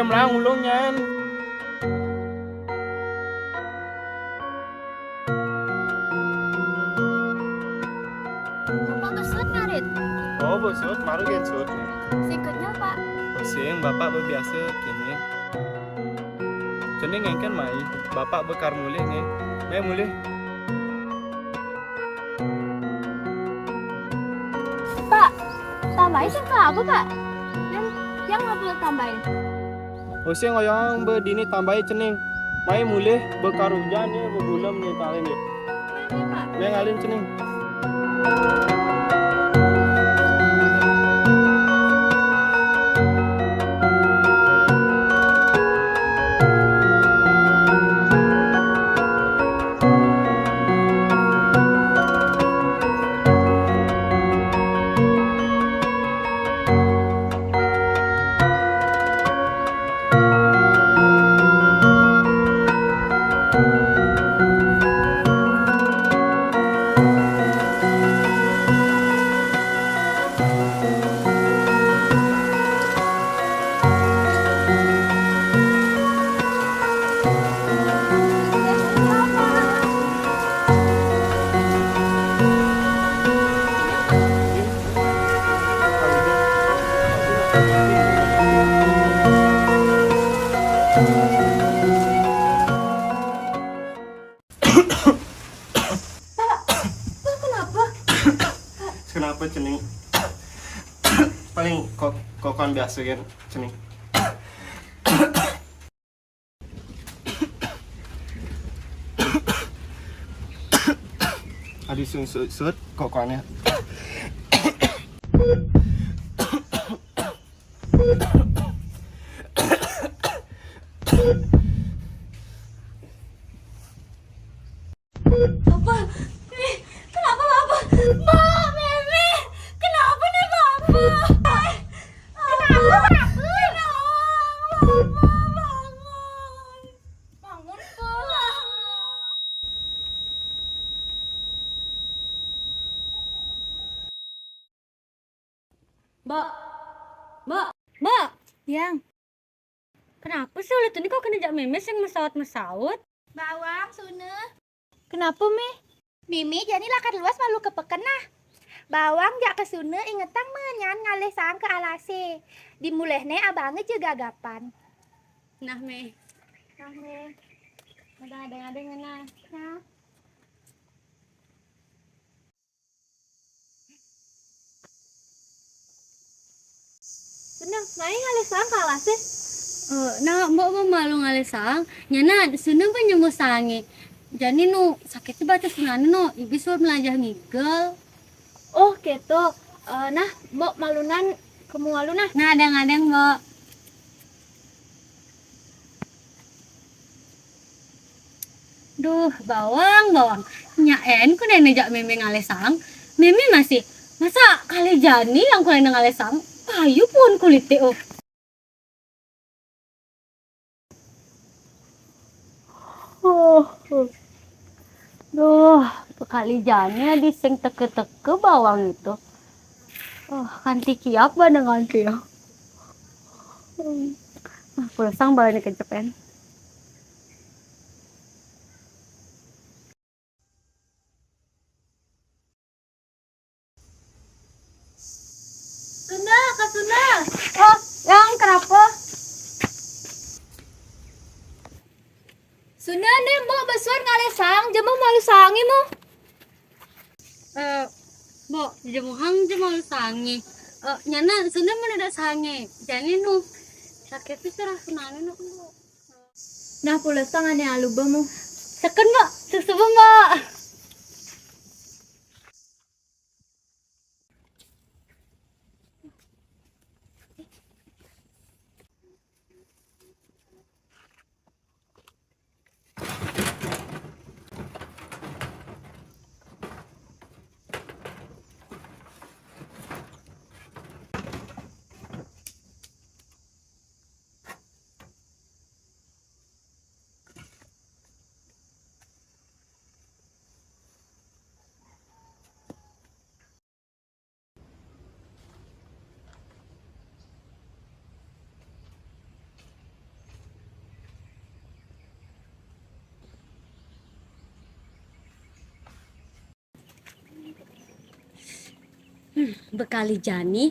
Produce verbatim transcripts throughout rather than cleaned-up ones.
Melang ulun nyan. Bapak besuut ngarit? Oh, besuut, maru gén suut. Singkatnya, Pak. Pusing, Bapak bebiasa kini. Cening engken mai, Bapak bekar mulih nih. Mai mulih. Pak, tambahi sing apa, Pak? Yang, yang apa tambahi? Using oyong bedini tambahi cening. Mai mulih bekarujan nih, bebulem nih paling nih. Mai, Pak. Mai ngalin cening. Pak, Pak, kenapa? Kenapa, cening? Paling kok kokoan biasa kan, cening. Aduh, sungsut, sut, kokoannya. Apa? Mimi, kenapa, Bapak? Mbak, Mimi, kenapa nih, Bapak? Kenapa, Bapak? Kenapa, Bapak? Bangun. Bangun, Pak. Mbak, Mbak, Mbak. Yang. Kenapa sih ulitu nih kok kena jak Mémé sing mesaut-mesaut? Bawang, Suna. Kenapa, Mi? Mimi jani lakar luas malu ke peken nah. Bawang jak ke Suna ingetang menyan ngalih saang ke alase. Dimulihne abange je gagapan. Nah, Mi. Nah, Mi. Ada, ada, ada, nah. Nah. Suna, mai ngalih saang ka alase? Eh, nah, Mbok mau malu ngalih saang. Nyana, Suna pun nyemu saange. Jani nu sakit baca Sunane nu, ibi suruh melajah ngigel. Oh, keto. Eh, nah, Mbok malunan kemu alu nah. Nah, adeng-adeng, Mbok. Duh, Bawang, Bawang. Nyaen ku nene jak Mémé ngalih saang. Mémé masih, masa kalih jani yang ku nene ngalih saang? Payu pun kulite, oh. Oh, duh, kalih jani adi sing teke-teke Bawang itu. Oh, kanti kiap ba dengan kiap. Hmm. Ah, pulsang bala ni kencepen. Suna, Kak Suna. Oh, yang kenapa? Suna, ne Mbok besuat ngalih saang, jemu malu saange mu. Eh, Mbok, jemu hang jemu malu saange. Eh, nyana Suna mun ada saange. Jani nu sakit tu serah Sunane nu, Mbok. Nah, pulsang ane alu ba mu. Seken, Mbok. Suksma, Mbok. Hmm, bekali jani,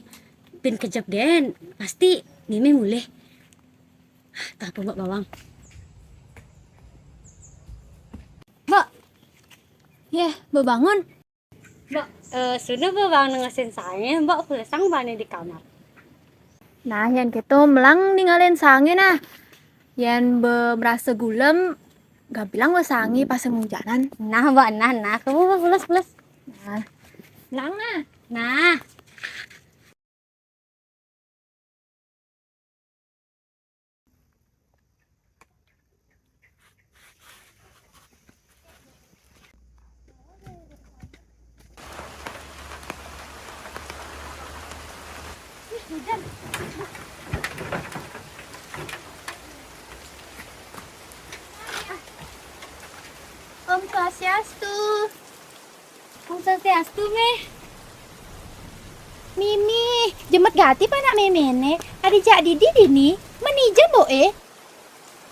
pin kejep gen, pasti Mémé mulih. Telepon Mbok Bawang. Mbok. Yéh, bebangun. Mbok, eh, suna Mbok Bawang nengesin sangé, Mbok pulesang bani di kamar. Nah, yén kéto melang ningalin sangé nah. Yén be merasa gulem, gampilang wé sangé pas hujanan. Nah, Mbok, nah, nah, kamu pules, pules. Nah. Melang nah. Nah. Om Swastiastu. Om Swastiastu, Mé. Mémé, jemet gati panak Mémé né. Adi jak didi dini, meni ja Mbok é.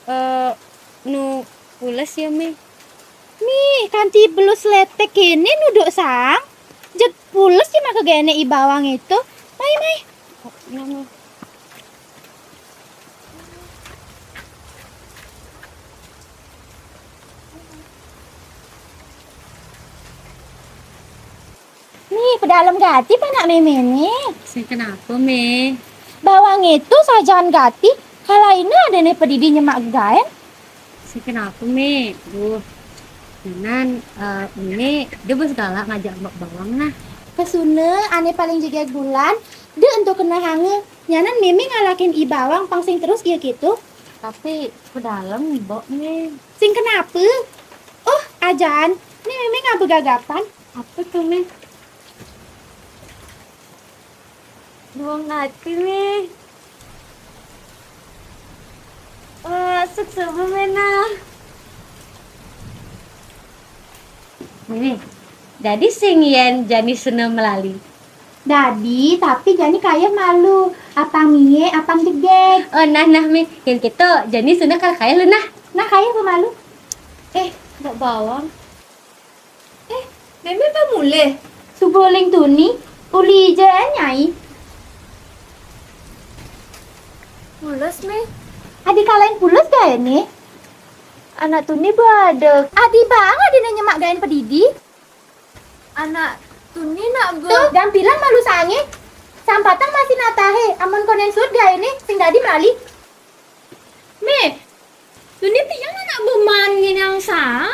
Eh, nu pules ya, Mé? Mé, kanti belus letek kéné nuduk sang. Jeg pules ya maka gene I Bawang itu. Mai, mai. Mé, pedalem gati panak Mémé né. Sing kenapa, Mé? Bawang itu sajan gati, kalaina adané pedidi nyemak gegaén. Sing kenapa, Mé? Duh, nyanan, eh, Mémé, dia bes galak ngajak Mbok Bawang nah. Kesuna, ané paling jegég bulan, dia entuk kena hanga. Nyanan Mémé ngalakin I Bawang pang sing terus ia gitu. Tapi pedalem, Mbok, Mé. Sing kenapa? Oh, ajan, né Mémé ngaba gagapan. Apa tuh, Mé? Duang ati, Mé. Wah, sukses, Mé, nah. Mé, dadi sing yén jani suna melali. Dadi, tapi jani kayeh malu. Apang mie, apang jegég. Oh, nah, nah, Mé. Yén kéto, jani suna kal kayeh lu, nah. Nah, kayeh pemalu. Eh, Mbok Bawang. Eh, Mémé ba mulih? Suba uling tuni, uli ja nyai. Pules, Mé. Adi kalain pules gaéné? Anak tuni ba ada. Adi bang, adiné nyemak gaén pedidi. Anak tuni nak ba. Tuh, gampilan malu sangé. Sampatang masih natahé, amun kondén suud gaéné, sing dadi melali. Mé, tuni tiang anak beman nginang sang.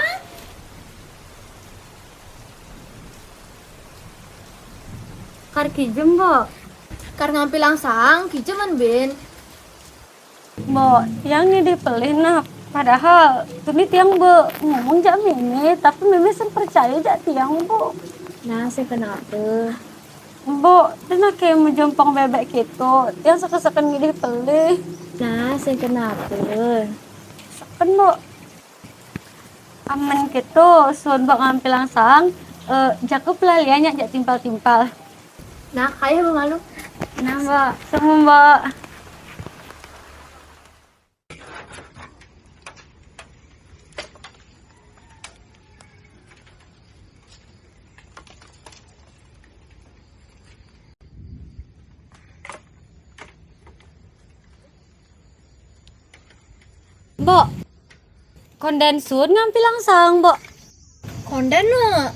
Kar kijem, Mbok. Kar ngampilang sang, kijeman, Bin. Mbok, tiang ngidih pelih nah. Padahal tuni tiang ba ngomong jak Mémé, tapi Mémé sing percaya jak tiang, Mbok. Nah, sing kenapa? Mbok, dina ké majompong bébék kéto, tiang seken-seken ngidih pelih. Nah, sing kenapa? Seken, Mbok. Amun kéto, suud Mbok ngampilang sang, eh, jaku pelalian nyak jak timpal-timpal. Nah, kayeh ba malu. Nah, Mbok. Temu, Mbok. Mbok, kondén suud ngampilang sang, Mbok. Kondén, Nak.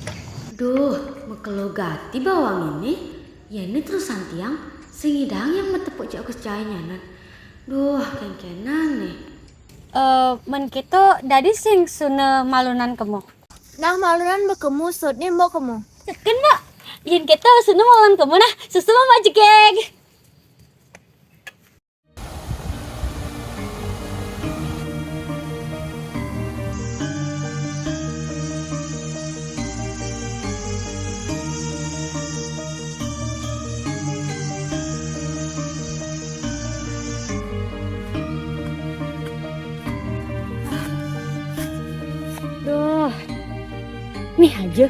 Duh, makelo gati Bawang ini. Yén terusan tiang, sing nyidang yang matepuk jak Gus Jai nyanan. Duh, kéngkénan né. Eh, mun kéto, dadi sing suna malunan kemu. Nah, malunan ba kemu, suud né Mbok kemu. Seken, Mbok. Yén kéto, suna malunan kemu, nah, susul Mbok jegég. Duh, nih aja,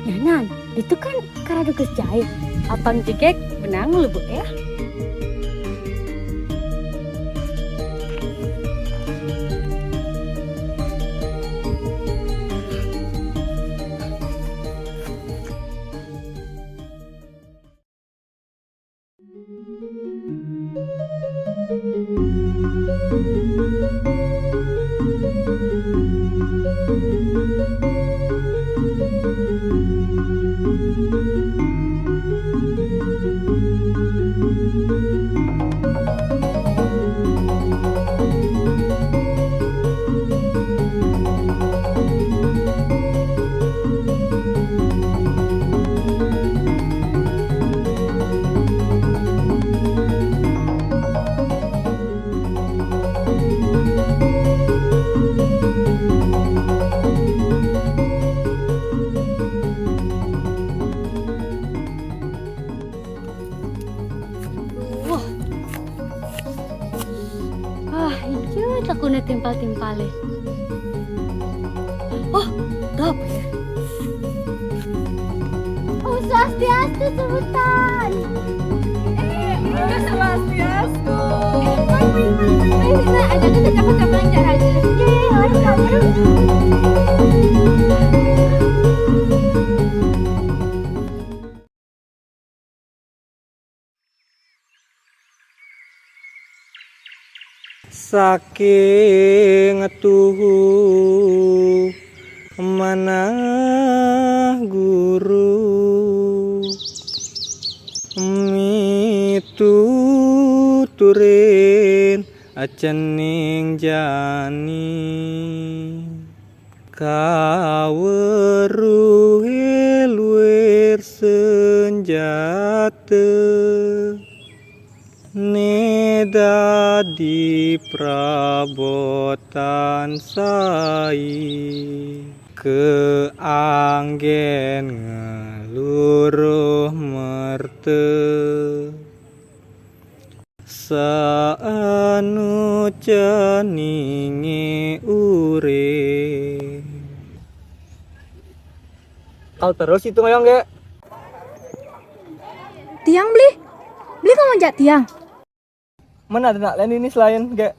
nyanan, itu kan karadu Gus Jai. Apang jegég benang lubuk ya. Ada timpal-timpal, eh. Oh, tuh apa ya? Oh, swastiastu, sebutan. Eh, swastiastu. Eh, kita ada tuh cakap-cakap lancar aja. Yeay, lancar. Saking tuhu manah guru, mituturin acening jani. Kaweruhe luir senjata, ne dadi prabotan sai, kaanggen ngeluruh merta. Saanu ceninge urip. Kal terus itu ngoyong, Ge. Tiang, Bli. Bli ngomong jak tiang. Mana ada nak lain ini selain, Ge?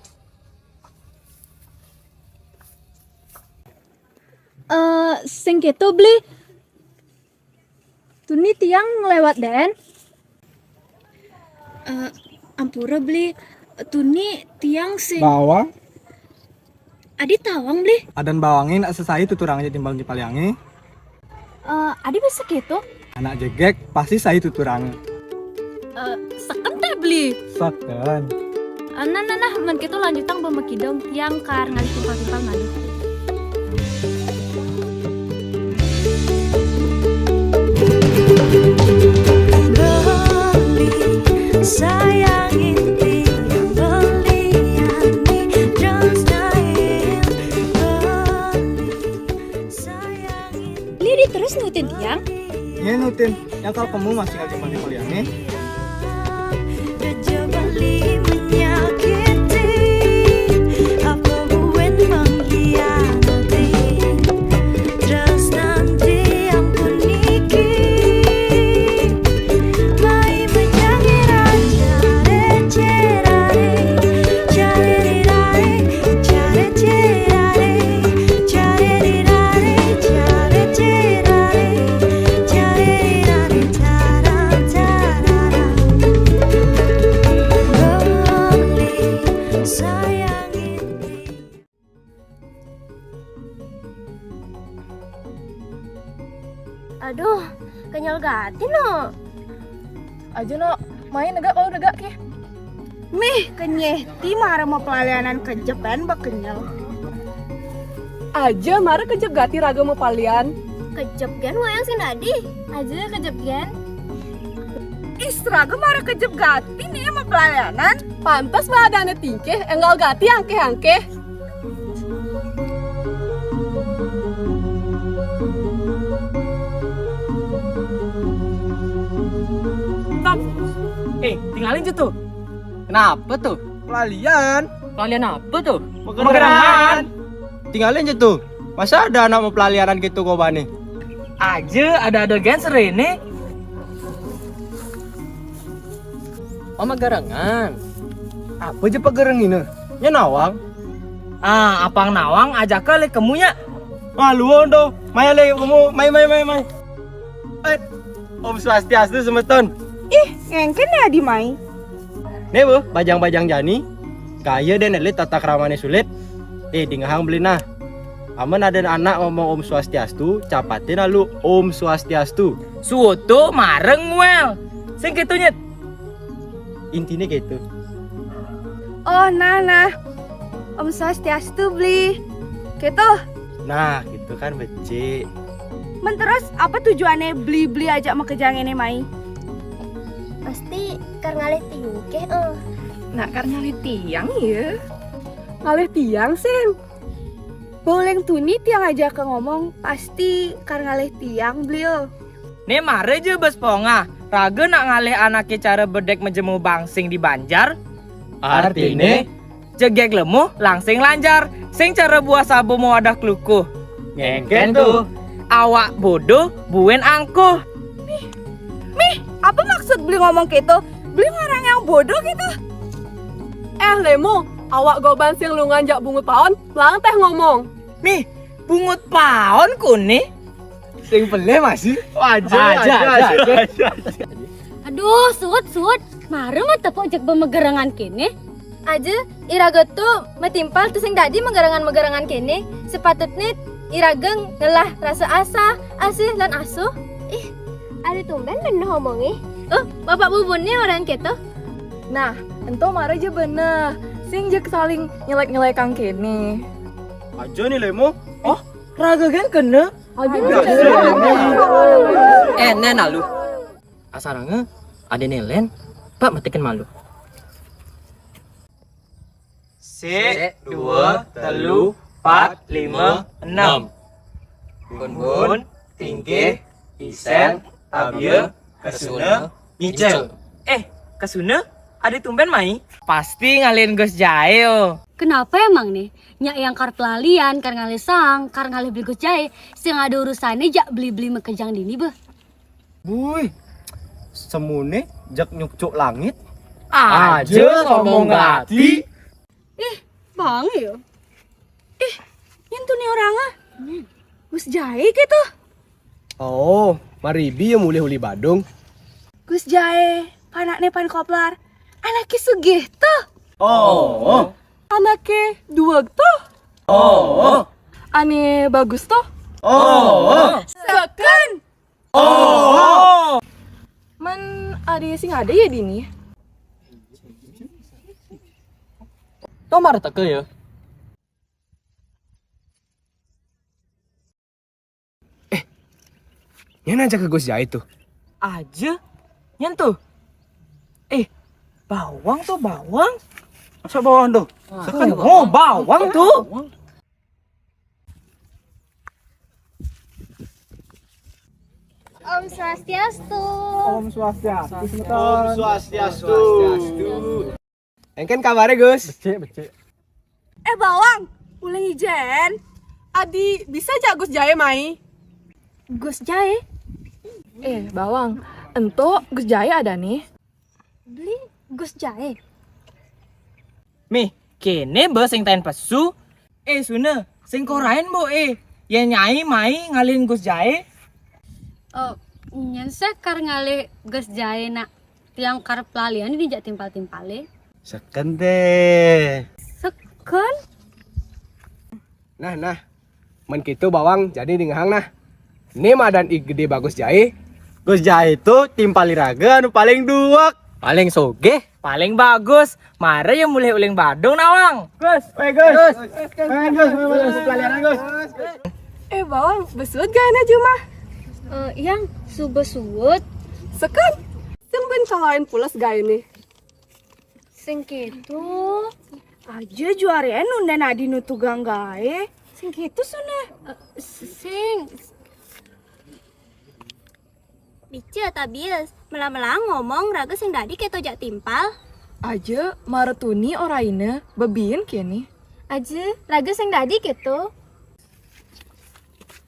Eh, sing keto, Bli. Tuni tiang ngelewat den. Eh, ampura, Bli. Tuni tiang sing bawang. Adi tawang, Bli. Adan bawangin asa sai tuturang aja timbal nyipaliangi. Eh, adi bisa gitu? Anak jegek pasti sai tuturang. Eh, seken teh, Bli. Seken. Eh, nah, nah, nah, men gitu lanjutang bemakidong tiang kar ngalih timpal-timpal ngalih. Beli, sayangin tiang, beli ani, just sayang, beli, sayangin. Beli di terus nutin tiang. Iya nutin, yang kalau kamu masih ngajak mandi kuliah nih. Aja beli menyakiti, apa buen mengkhianati. Terus nanti ampun niki. Mai menyanyi raja, recerare, carerirare, carecerare, carerirare, carecerare, carerirare, cara, cara. Beli, sayangin. Aduh, kenyal gati, no. Aja, no. Main negak, kalau negak, ke. Mih, kenyeh. Ti mara mau pelalianan kejep, ben bekenyal. Aja, mara kejep gati raga mau palian. Kejep gen wayang sing dadi. Aja, kejep gen. Is, raga mara kejep gati nih mau pelalianan. Pantes badane tingkeh, enggal gati angkeh-angkeh. Stop. Eh, tinggalin aja tuh. Kenapa tuh? Pelalian. Pelalian apa tuh? Magerangan. Tinggalin aja tuh. Masa ada anak mau pelalianan gitu kok, Bani? Aja ada-ada gen serene. Mama garangan. Apa aja pagarang ini? Nya nawang. Ah, apang nawang ajak ke lek kemunya. Wah, luon dong. Maya lek kamu, mai, mai, mai, mai. Eh, Om Swastiastu semeton. Ih, ngengken ya di mai. Nih, Bu, bajang-bajang jani. Kaya deh nelit tata kramane sulit. Eh, dingahang beli nah. Amun ada anak ngomong Om Swastiastu, capatin lalu Om Swastiastu. Suoto mareng wel. Sing gitu, Nyet. Intinya gitu. Oh, nah, nah. Om Swastiastu, Bli. Gitu. Nah, gitu kan becik. Men terus, apa tujuannya Bli-Bli ajak makejang ini mai? Pasti kar ngalih tingkeh, oh. Nak kar ngalih tiang, ya. Ngalih tiang, Sen. Boleh tuni tiang aja ke ngomong, pasti kar ngalih tiang, Bli, oh. Nih mare je bes pongah, raga nak ngalih anake cara bedek menjemu bangsing di Banjar. Artine? Jegég lemo langsing lanjar, sing cara buah sabo mawadah klukuh. Ngéngkén to? Awak bodoh buin angkuh. Mih, apa maksud beli ngomong gitu? Beli orang yang bodoh gitu. Eh Lemo, awak goban sing lungan jak bungut paon, melang téh ngomong. Mih, bungut paon kuné. Sing pelih masih. Aja, aja, aja. Aduh, suut, suut. Mara matepuk jak bemegerengan kéné. Aja, iraga tu matimpal tu sing dadi megerengan-megerengan kéné. Sepatutné iraga ngelah rasa asah, asih lan asuh. Ih, ada tumben bener ngomongnya. Oh, bapak bubunnya orang keto. Nah, ento mara ja bener. Sing jak saling nyelek-nyelekang kéné. Aja nih Lemo. Oh, raga kan kena. Eh, nén aluh. Asaranga ada nelen, bak matikin malu. Sik, dua, telu, pat, lima, enam. Bun-bun, Tingkih, Isel, Tabia, Kesuna, Micel. Eh, Kesuna, ada tumben mai? Pasti ngalihin Gus Jae yo. Kenapa emang nih? Nyak yang kar pelalian, kar ngalih sang, kar ngalih beli Gus Jae. Sing ada urusannya jak beli-beli mekejang dini beh. Buih, semuné jak nyukcuk langit. Aja ngomong ati. Ih, bang yo. Ih, nyentuh nih orang ah. Gus Jae gitu. Oh, maribi ya mulih uli Badung. Gus Jae, panakné pan koplar. Anaknya sugih tuh. Oh, Anaknya dua tuh. Oh, Ane bagus tuh. Oh, Seken. Oh, Man ada sing ada ya dini. Tomar teke ya. Nyen aja ke Gus Jae tuh. Aja, nyentuh. Eh, bawang tuh bawang. Masa bawang tuh? Oh, bawang tuh. Om Swastiastu. Om Swastiastu. Om Swastiastu. Engken kabarnya Gus? Becik, becik. Eh Bawang, uling ijen. Adi bisa jak Gus Jae mai? Gus Jae? Eh, Bawang, ento Gus Jae ada nih. Beli Gus Jae. Mih, kene be sing tain pesu. Eh, Suna, sing korain bo eh. Ya nyai mai ngalin Gus Jae. Oh, nyen sekar ngalih Gus Jae nak tiang kar pelalian ini jak timpal-timpale. Seken deh. Seken? Nah, nah. Men gitu Bawang jadi dingehang nah. Ini madan i gede bagus Jae. Gus Jae itu timpali raga anu paling duwek. Paling sogeh. Paling bagus. Mare ya mulih uling Badung nawang. Gus, weh Gus. Gus, Gus, Gus, Gus, Gus, pelalian Gus. Eh Bawang, besuut gaena jumah? Eh, yang suba suut. Seken. Sing ben kalain pules gaene. Sing gitu. Aja juarien nunda nadi nutugang gae. Sing gitu Suna. Eh, sing. Bica tabias, melang-melang ngomong raga sing dadi keto jak timpal. Aja maretuni oraina bebien kene. Aja raga sing dadi keto.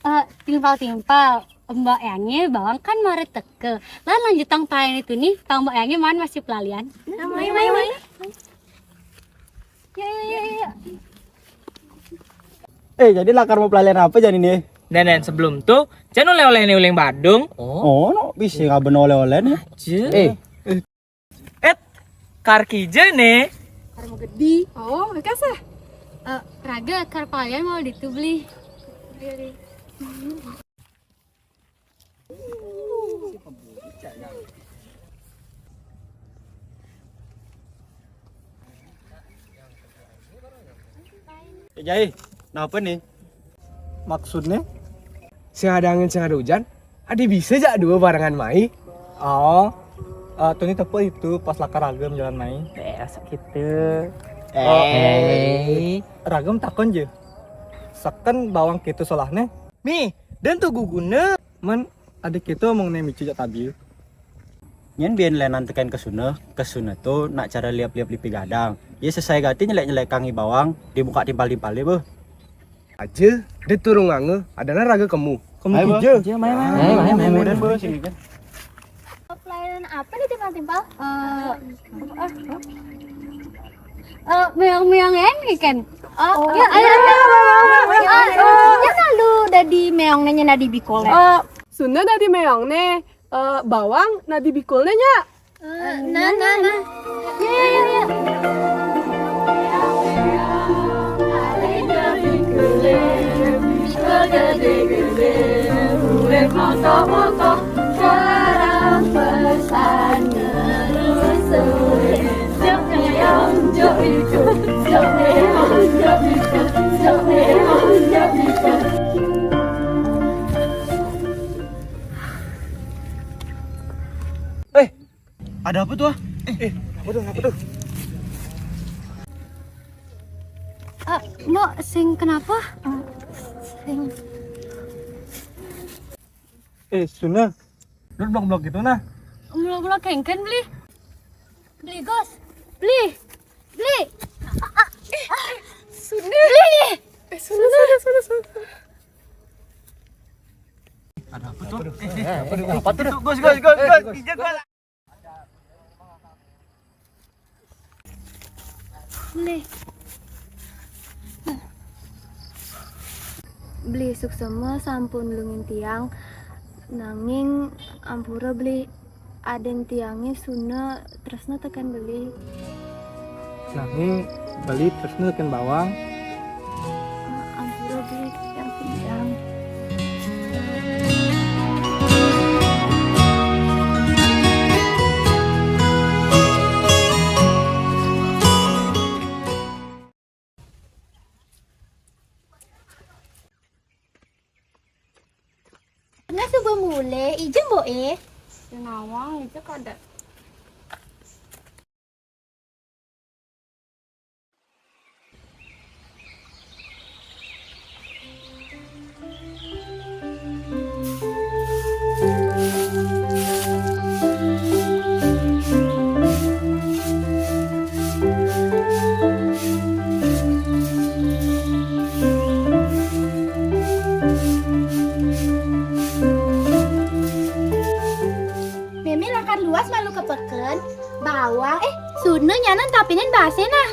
Eh, timpal-timpal, Mbak Yange Bawang kan mare teke. Lan lanjutang paen itu nih, tang Mbak Yange man masih pelalian. Mai, mai, mai. Ya, ya, ya, ya. Eh, jadi lakar mau pelalian apa jadi nih? Nenen sebelum tuh, jan oleh-oleh nih uling Badung. Oh, no, bisa nggak bener oleh-oleh nih. Eh, kar kija nih. Karma gede. Oh, kasah. Eh, raga kar pelalian mau ditubli. Eh, Jai, kenapa nih? Maksudnya? Sing ada angin, sing ada hujan, ada bisa jak dua barengan mai. Oh, eh, tuni tepo itu pas lakar ragam jalan mai. Eh, rasa gitu. Eh, ragam takon je. Seken Bawang gitu solahnya. Mi, dan tuh guguna. Men, adik itu omong nih micu jak tabi. Nyen bien lenan teken ke Suna, ke Suna tu nak cara liap-liap lipi gadang. Ye sesai gati nyelek-nyelek kangi bawang di muka timpal-timpal ye beh. Aja, de turung ange, adana raga kemu. Kemu ayo, kija. Kija, main, main, main. Ayo, main, main, main. Pelayanan apa di timpal-timpal? Eh, eh, eh, meong-meong ini kan? Oh, ya, ayo, ayo, ayo, ayo, ayo. Nya lalu dadi meong ne nya dadi bikul ne. Eh, Suna dadi meong ne, eh, bawang dadi bikul ne nya. Eh, nah, nah, nah. Ya, ya, ya, ya. Eh, ada apa tuh, ah? Eh, eh, apa tuh, apa tuh? Eh, Mbok, sing kenapa? Eh, sing. Eh, Suna, lu blok-blok gitu, nah. Blok-blok kengken, beli. Beli, Gus. Beli. Beli. Ah, ah, eh, Suna. Beli. Eh, Suna, Suna, Suna, Suna. Ada apa tuh? Eh, eh, apa tuh? Apa tuh? Gus, Gus, Gus, Gus. Beli. Beli suksema sampun nulungin tiang, nanging ampura beli, aden tiange Suna tresna teken beli. Nanging beli tresna teken bawang. Ampura beli, tiang sing. Nah, suba mulih, ija Mbok e. Nawang ija kada. Meme lakar luas malu ka peken. Bawang, eh, Suna nyanan tapinin base nah.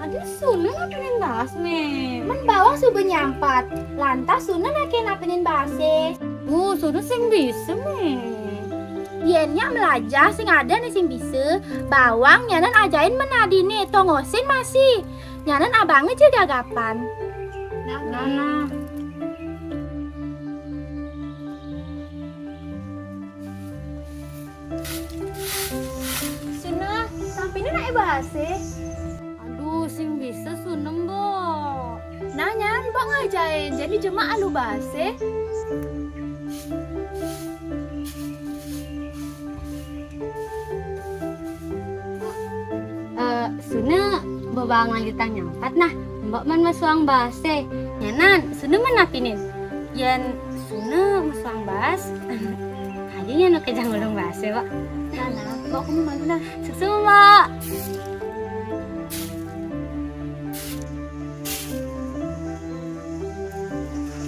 Aduh, Suna napinin base, Me. Men bawang suba nyampat, lantas Suna nake napinin base. Uh, Suna sing bisa, Me. Yen nya mlajah sing ada ne sing bisa, bawang nyanan ajain men adine, tongosin masih. Nyanan abang aja gagapan. Nah, nah. Suna, tapine nak base. Aduh, sing bisa Suna, Mbok. Nah, nyan, Mbok ngajain, jadi jemak alu base. Eh, Suna bebang lanjutan nyampat nah, Mbok man mesuang base. Nyanan, Suna man napinin. Yen Suna mesuang bas, aja nya nu kejang ulung base, Mbok. Nah, nah, Mbok aku mau malu nah. Suksma, Mbok.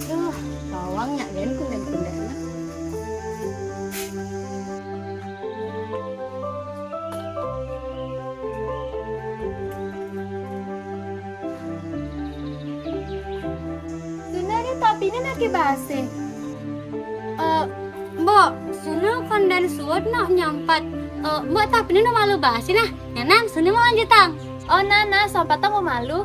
Duh, bawang nya gen kunden-kunden. Suna ni tapine nake base. Eh, Mbok, Suna konden suud nak nyampat. Eh, Mbok tapine nak malu base nah. Nyanan, Suna mau lanjutang. Oh, nah, nah, sampatang mau malu.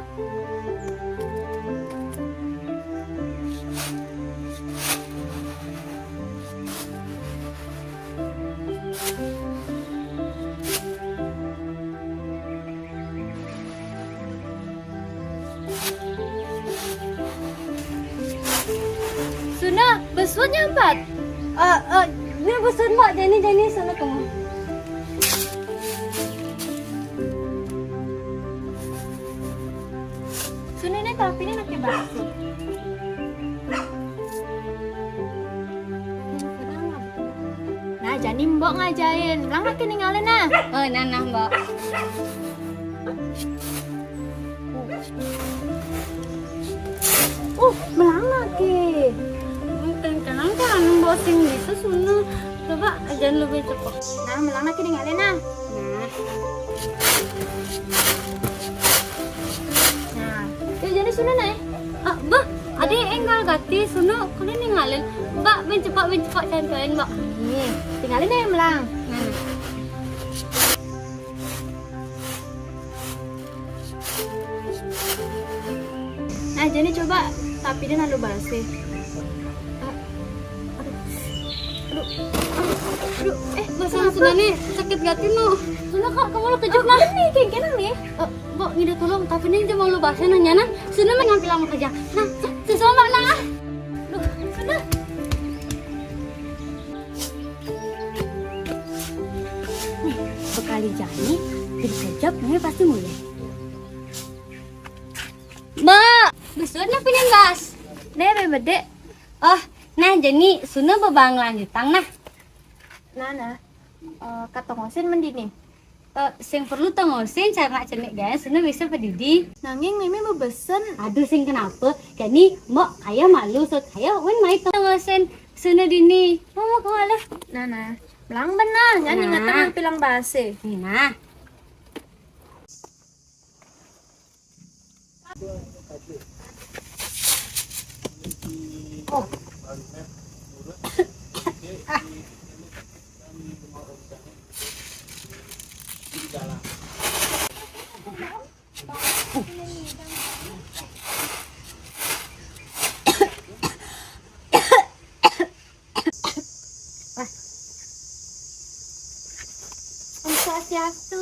Suna, besut nyampat. Eh, eh, ni besut Mbok, jani, jani Suna kamu. Suna ni tapine nake base. Nah, jani mbok ngajain. Melang aki ningalin nah. Oh, nah, nah, mbok. Uh, melang aki. Mungkin kenapa anu bosing gitu Suna. Coba ajain lebih cepat. Nah, melang aki ningalin nah. Nah. Nah, yuk jani Suna nah. Ah, bah, adi enggal gati Suna kudu ningalin. Mbok, ben cepat, ben cepat cantoin, Mbok. Nih, tinggalin deh melang. Nah. Nah, jani coba tapi dia lalu basah. Ah, aduh. Aduh. Aduh. Aduh. Eh, basah Suna nih, sakit gati no. Suna kok kamu lu kejut nah. Nih, kengkena nih. Eh, Mbok, ngida tolong, tapi nih dia mau lu basah nanya nah. Suna main ngambil lama kerja. Nah, susah Mbok nah. Aduh, Suna. Nih, bekali jani, jadi kejap, nih pasti mulai. Mbok, besut nah pinin bas. Nih, bebedek. Oh, nah, jani Suna bebang lanjutang nah. Nah, nah. Eh, katongosin mendini. Eh, sing perlu tongosin cara cenik guys, Suna bisa pedidi. Nanging Mimi bebesen. Aduh, sing kenapa? Jani, Mbok, kaya malu, sot kaya wen mai tongosin Suna dini. Mau, mau kemana? Nah, nah. Melang benar, nyanyi Nah. ngetang pilang base. Nah. Om Swastiastu.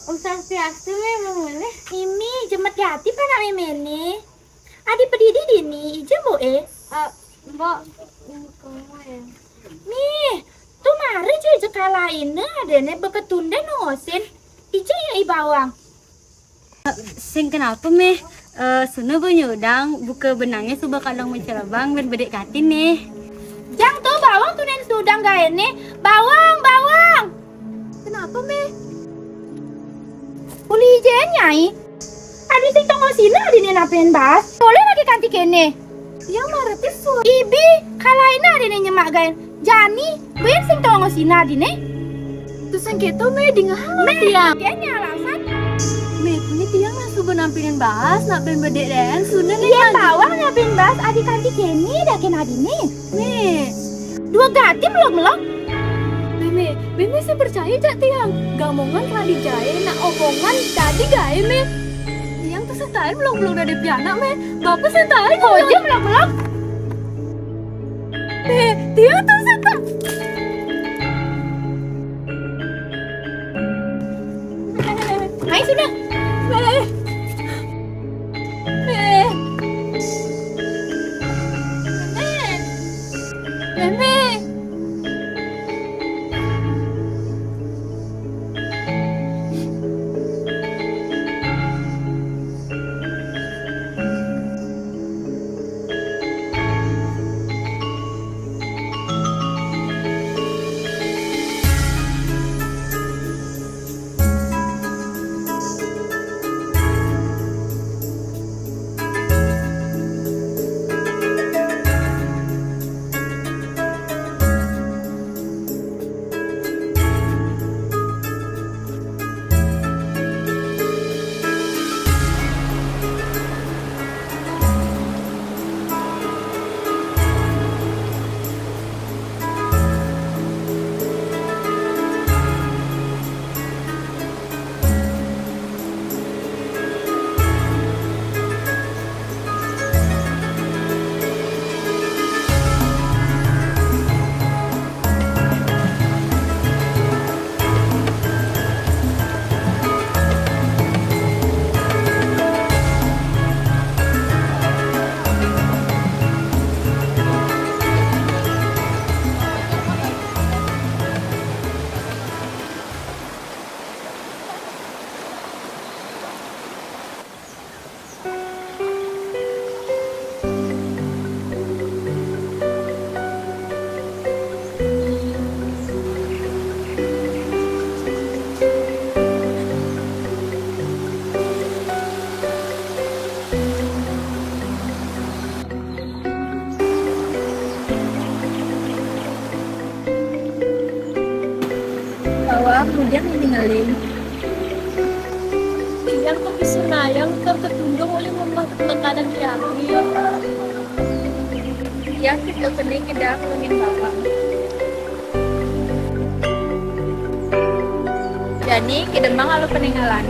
Om Swastiastu, Mé, mulih. Mimi, jemet gati panak Méméné. Adi pedidi dini, ija Mbok é? Eh, Mbok, komo ya. Mih, tu mari ju ija kalaina adéné beketunden ngosin. Ija ya i bawang. Sing kenapa, Méh? Eh, Suna banyudang, buka benangnya suba kadang mencelebang, ben bedek katin, Méh. Jang to bawang tunen sudang gaéné. Bawang, bawang. Kenapa, Méh? Uli ijén, Nyai. Adi sing tongosina adiné nampinin baas. Boleh lagi kanti kéné. Tiang mareti su- Ibi, kalaina adiné nyemak gaén. Jani, buin sing tongosina adiné. Tu sing kéto, Méh, dingehang Méh, tiang. Kéné alasan. Méh, punya tiang lah suba nampinin baas, nak ben bedek dén, Suna né. Iya, bawang nampinin baas, adi kanti kéné, dakin adiné. Méh. Dua gati melok-melok. Méh, Méh, Méh, Méh, sing percaya jak tiang. Gamongan radi jaé, nak omongan dadi gaé, Méh. Tiang tu setaén melok-melok dadi pianak, Méh. Bapa setaén. Kojak melok-melok. Eh, dia tuh setan. Ayo sudah. Eh. Eh. Eh. Eh. Wah, kemudian meninggalin. Yang kepisunayang, terketundung oleh mama tekanan yang Yang kita kena kedang angin bawang. Jani, kedemang lalu peninggalan.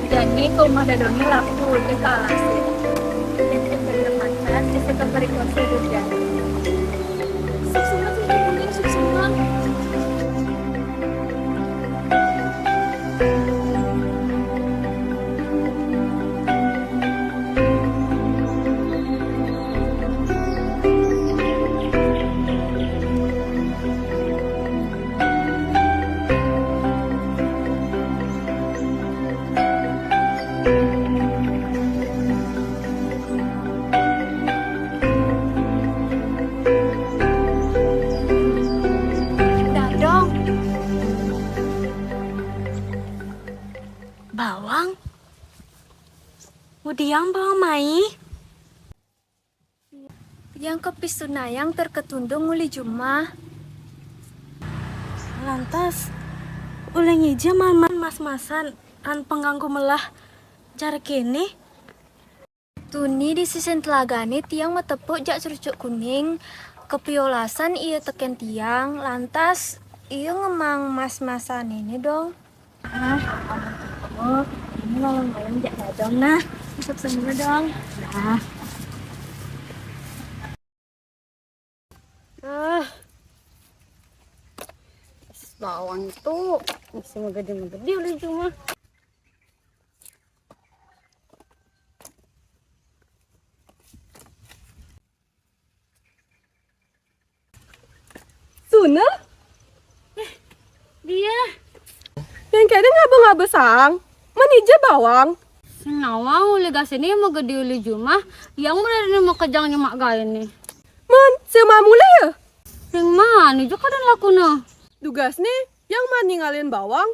Jani, ke rumah dadongnya laku di kalas. Jadi, kita makan, bisa ke perikot saja. Suksma, suksma, suksma. Dadong. Bawang? Ngudiang bawang mai? Yang kepisunayang terketundung uli jumah. Lantas, ulih ngija maan mas-masan ran panganggo melah cara kéné? Tuni di sisin telagané tiang matepuk jak Crucuk Kuning, kapiolasan ia tekén tiang, lantas ia ngemaang mas-masan éné dong. Ah, amun kéto, ini malam-malam jak dadong nah. Masuk semua dong. Nah. Ah. Bawang itu masih magadi-magadi uli jumah. Suna? Eh, dia. Yang kéné ngaba-ngaba saang. Maan ija bawang. Sing nawang uli gasé né magadi uli jumah, yang berani makejang nyemak gaé né. Mun, sing maan mulih ya? Sing maan, ija kadén lakuna. Dugasné, yang maan ningalin bawang.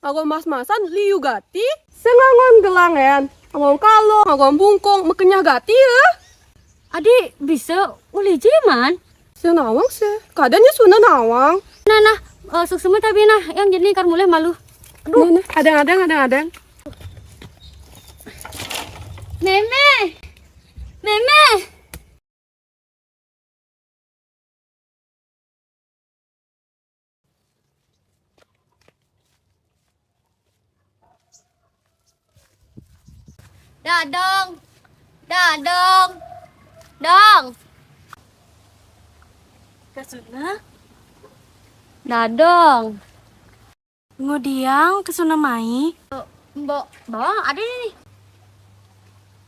Nganggon mas-masan liu gati. Sing nganggon gelang én, nganggon kalung, nganggon bungkung, makenyah gati ya. Adi, bisa ulih ja maan. Sing nawang sih, kadén nya Suna nawang. Nah, nah, eh, suksma tabi nah, yang jani kar mulih malu. Aduh. Nah, nah, adang, adang, adang, adang. Mémé. Mémé. Dadong. Dadong. Dong. Ka Suna? Dadong. Ngudiang ka Suna mai? Mbok, Mbok, ada nih.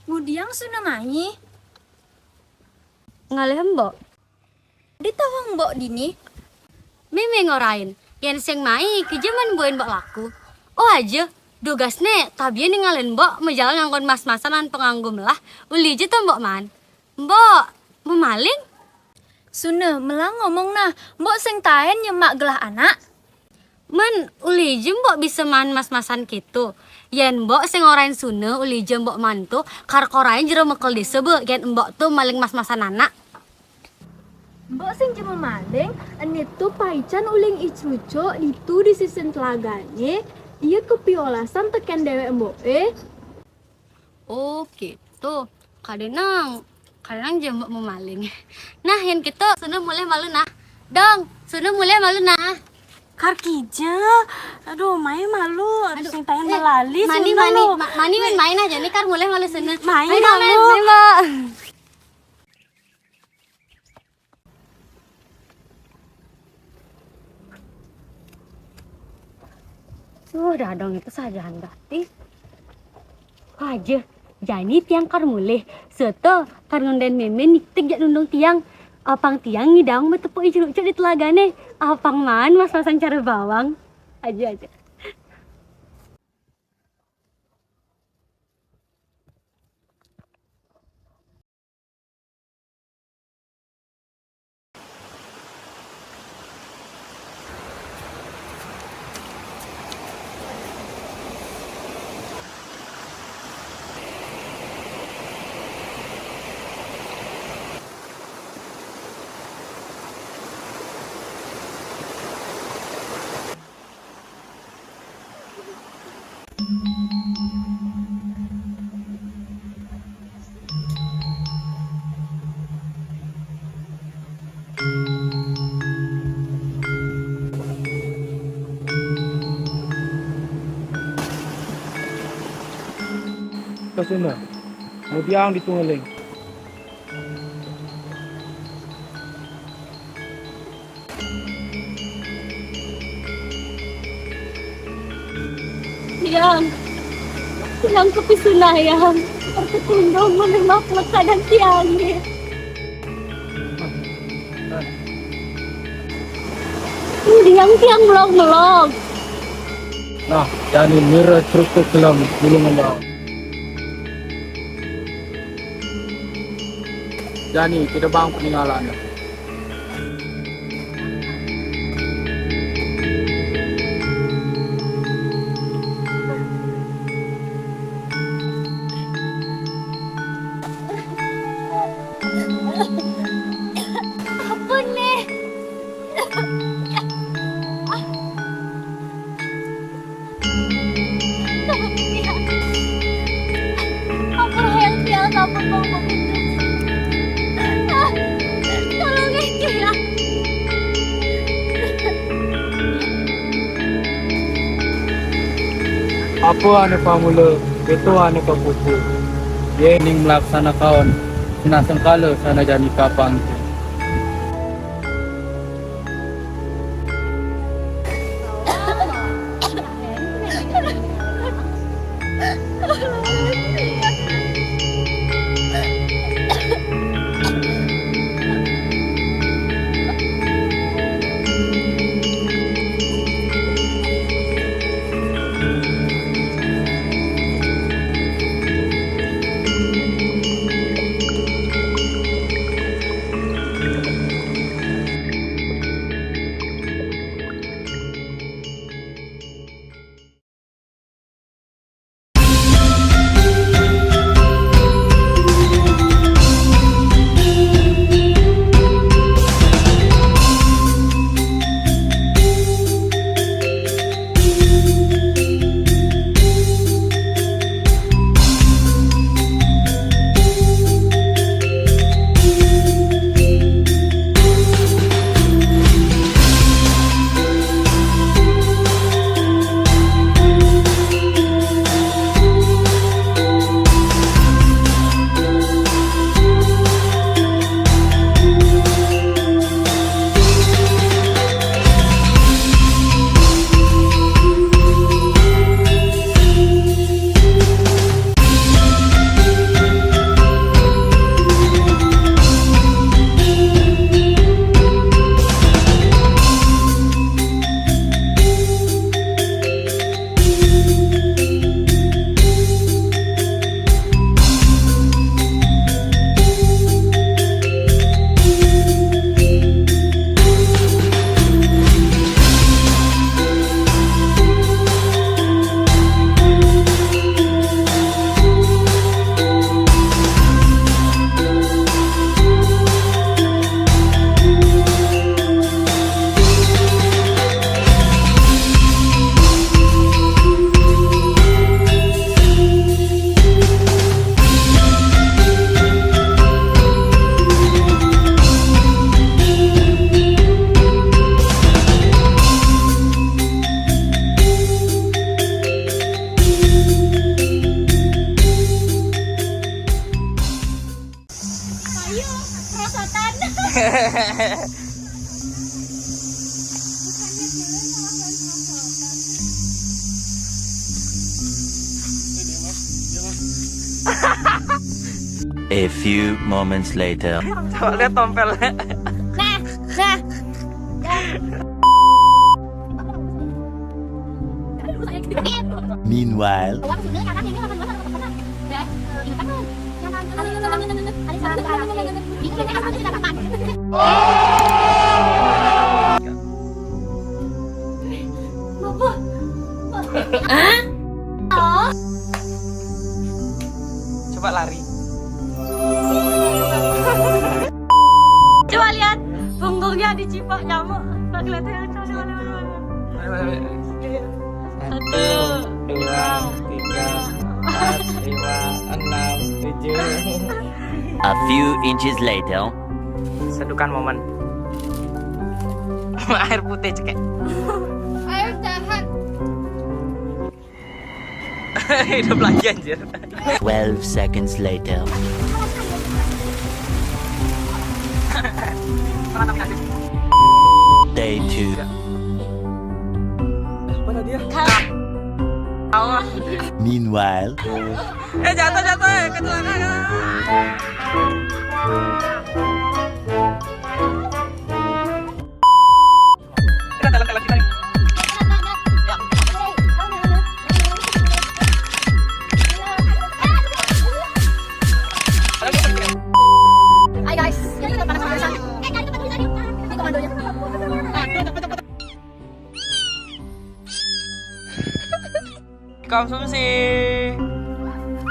Ngudiang Suna mai? Ngalih Mbok. Di tawang Mbok dini? Mémé ngorahin. Yén sing mai, kija maan buin Mbok laku. Oh aja, dugasné, tabian ningalin Mbok majalan nganggon mas-masan lan panganggo melah, uli ja to Mbok maan. Mbok, mamaling? Suna, melah ngomong nah, Mbok sing taén nyemak gelah anak. Mén, uli ja Mbok bisa maan mas-masan kéto. Yén Mbok sing ngorahin Suna, uli ja Mbok maan to, kar korahin jero mekel désa bé, yén Mbok to maling mas-masan anak. Mbok sing ja mamaling, ené to paican uling I Crucuk ditu di sisin telagané, ia kapiolasan tekén déwék Mboké. Oh, kéto. Kadénang, kadénang ja Mbok mamaling. Nah, yén kéto, Suna mulih malu nah. Dong, Suna mulih malu nah. Kar kija. Aduh, mai malu. Aduh, sing taén eh, malalis mani, Suna mani, lo. Ma-, mani mén mai nah, jani kar mulih malu Suna. Mai malu. Mai, Mbok. Duh, dadong itu sajan gati. Aja, jani tiang kar mulih. Soto kar ngundain mémé nitih jak nundung tiang. Apang tiang ngidang matepuk I Crucuk di telagané. Apang maan mas-masan cara bawang. Aja, aja. Pasuna, mudiang di tungaling. Yang, yang kepisunayang, terketundung menerima pelekadan tiangnya. Yang tiang melong-melong. Nah, jani mira truk kelam bulung embang. Jani kita bang peninggalan. Ampun, Nek. Tolong, Nek. Ampun, Nek, Nek, ampun, mau begitu. Ah, tolong, Nek, Nek. Apa ane pamula, itu ane papupu. Ye ning melaksana kaon, sina sengkala sana jani kapang. Ayo, perosotan. Bukannya cewek malah main perosotan. A few moments later. Coba lihat tompelnya. Nah, nah. Meanwhile. Coba lari. Coba lihat punggungnya dicipok nyamuk. Coba kelihatan yang cowok, coba, coba, coba. Ayo, ayo, ayo. Satu, dua, tiga, empat, lima, enam, tujuh. A few inches later. Sedukan momen. Air putih cekek. Air jahat. Hidup lagi, anjir. Twelve seconds later. Day two. Mana dia? Meanwhile. Eh, jatuh, jatuh, eh, kecelakaan. Kita dalam film kita nih. Hai guys, ini kita panas-panasan. Eh, kali tempat kita nih. Ini komandonya. Konsumsi.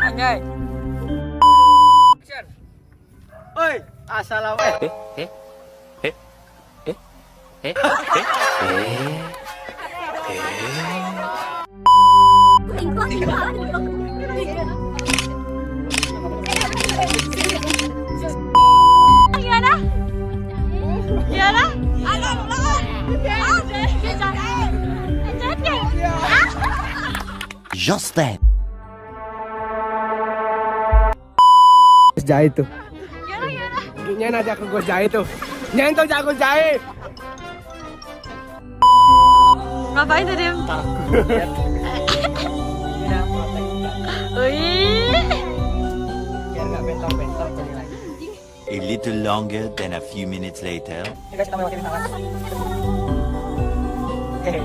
Anjay. Oi, assalamualaikum. Gimana? Gimana? Aduh, lawan. Ah, kejar. Kejar, kejar. Just then. Jahit tuh. Gimana, gimana? Nyen aja aku gue jahit tuh. Nyen tuh jago jahit. Ngapain tadi, Em? Wih. Biar nggak bentrok-bentrok. A little longer than a few minutes later. Ini guys, kita melewati rintangan. Hehe.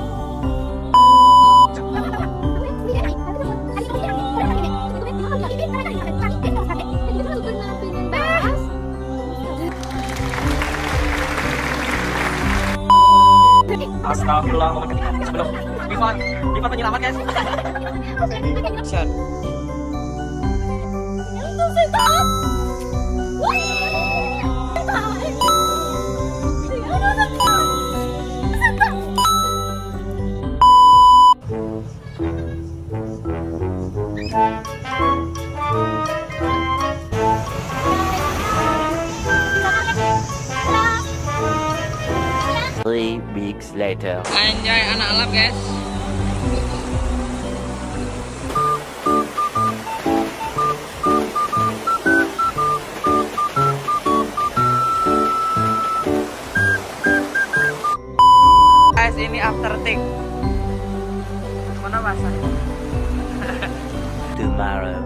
Astagfirullah, momen ketiga. Sebelum Ivan, Ivan penyelamat, guys. Siap. Three weeks later. Anjay, anak lab, guys. Guys, ini after take. Mana basah? Tomorrow.